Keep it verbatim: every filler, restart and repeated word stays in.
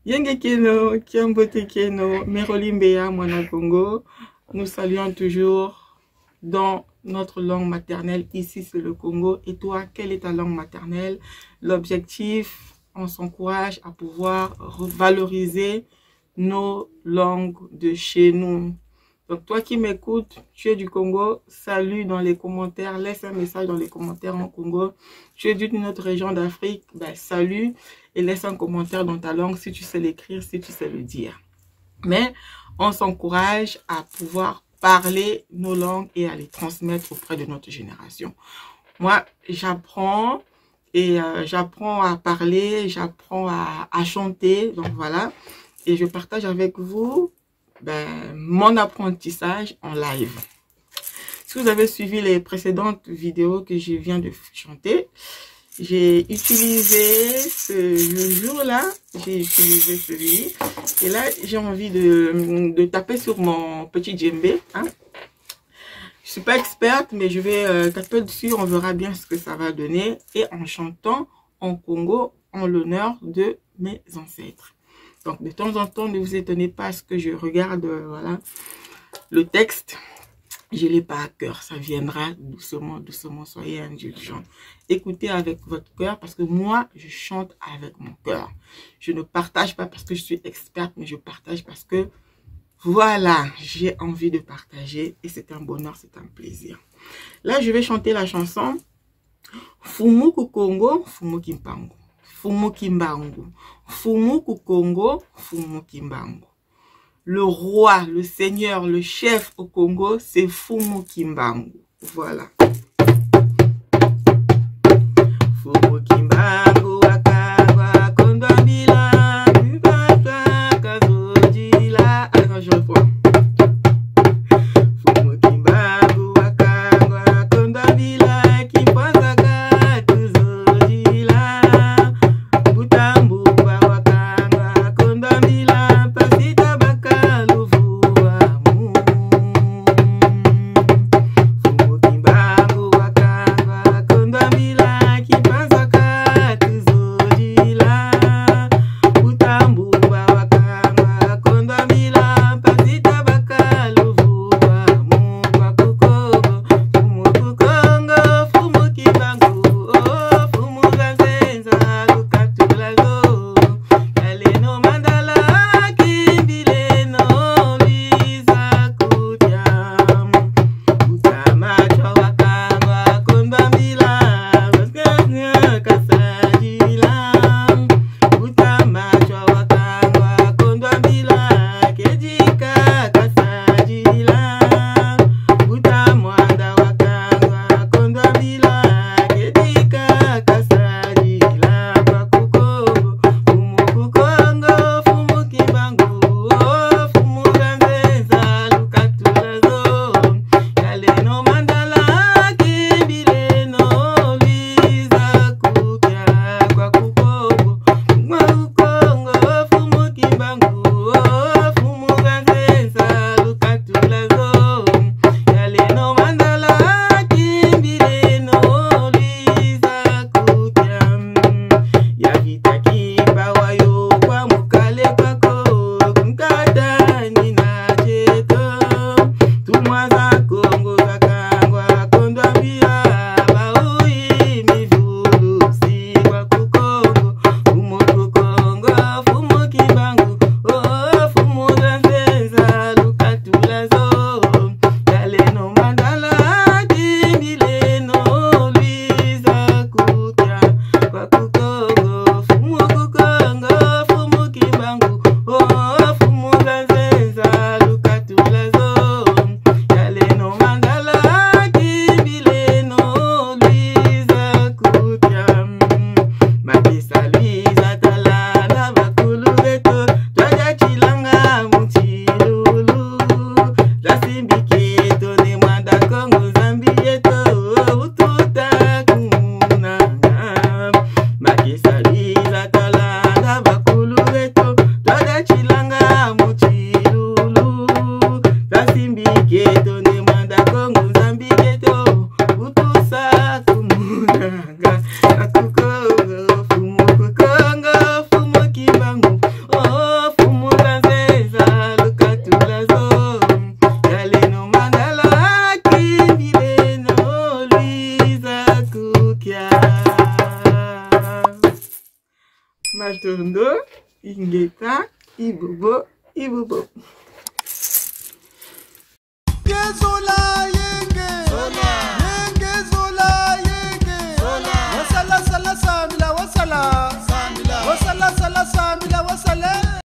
Yenge kieno, kiambote kieno, Meroli Mbeya, mwana Kongo. Nous saluons toujours dans notre langue maternelle. Ici, c'est le Kongo. Et toi, quelle est ta langue maternelle ? L'objectif, on s'encourage à pouvoir revaloriser nos langues de chez nous. Donc, toi qui m'écoutes, tu es du Congo, salut dans les commentaires, laisse un message dans les commentaires en Kongo. Tu es d'une autre région d'Afrique, ben, salut et laisse un commentaire dans ta langue si tu sais l'écrire, si tu sais le dire. Mais on s'encourage à pouvoir parler nos langues et à les transmettre auprès de notre génération. Moi, j'apprends et euh, j'apprends à parler, j'apprends à, à chanter, donc voilà. Et je partage avec vous, ben, mon apprentissage en live. Si vous avez suivi les précédentes vidéos que je viens de chanter, j'ai utilisé ce jour-là, j'ai utilisé celui. Et là, j'ai envie de, de taper sur mon petit djembé, hein. Je suis pas experte, mais je vais euh, taper dessus, on verra bien ce que ça va donner. Et en chantant en Kongo, en l'honneur de mes ancêtres. Donc, de temps en temps, ne vous étonnez pas à ce que je regarde, euh, voilà, le texte. Je l'ai pas à cœur, ça viendra doucement, doucement, soyez indulgents. Écoutez avec votre cœur, parce que moi, je chante avec mon cœur. Je ne partage pas parce que je suis experte, mais je partage parce que, voilà, j'ai envie de partager et c'est un bonheur, c'est un plaisir. Là, je vais chanter la chanson Mfumu ku Kongo, Mfumu Kimbangu. Mfumu Kimbangu. Mfumu ku Kongo, Mfumu Kimbangu. Le roi, le seigneur, le chef au Kongo, c'est Mfumu Kimbangu. Voilà. Mfumu Kimbangu wakangwa, kondwa mbila, mbata kazodila. Attends, je reprends. Mfumu Kimbangu wakangwa, kondwa mbila, Kimbanza katuzodila. Mbuta Mbumba wakangwa, kondwa mbila, mpasi tabaka luvuamu. Mfumu Kimbangu wakangwa, kondwa mbila, Kimbanza katuzodila. Mbuta Mbumba wakangwa, kondwa mbila, mpasi tabaka luvuamu. Kwa ku Kongo, Mfumu ku Kongo, Mfumu Kimbangu, oh, Mfumu za nzenza, lukatula zo. Yaleno mandala, kimbileno lwiza kudia. Mbuta Matsoua wakangwa, kondwa mbila, parce que kasadila. Mbuta Matsoua wakangwa, kondwa mbila, kedika kasadila. Mbuta Muanda wakangwa, kondwa mbila, kedika kasadila. Kwa ku Kongo, Mfumu ku Kongo, Mfumu Kimbangu, oh, Mfumu za nzenza, lukatula zo. Yaleno mandala, kimbileno lwiza kudia. Kwa ku Kongo, Mfumu ku Kongo, Mfumu Kimbangu, oh, Mfumu za nzenza, lukatula zo. Yaleno mandala, kimbileno lwiza kudia. Ya Vita Kimpa wayo kwa mukale kwako, kunkatani na dieto. Tumwa za Kongo zakangwa, kondwa mbila, bawuyi mivulusi. Kwa ku Kongo, Mfumu ku Kongo, Mfumu Kimbangu, oh, Mfumu za nzenza, lukatula zo. Yaleno mandala, kimbileno lwiza kudia. Kwa ku Kongo, Mfumu ku Kongo, Mfumu Kimbangu, oh, Mfumu za nzenza, lukatula zo. Yaleno mandala, kimbileno lwiza kudia. Makesa lwiza tala na bakulu beto, twadia tilanga mu tilulu. Twasimbi kieto Ne Mwanda Kongo Nzambi yeto, ututa kumunanga. Makesa lwiza tala na bakulu beto, twadia tilanga mu tilulu. Twasimbi kieto Ne Mwanda Kongo Nzambi yeto, utusa kumunanga. Kwa ku Kongo, Mfumu ku Kongo, Mfumu Kimbangu, oh, Matondo, ingeta, ibobo, ibobo.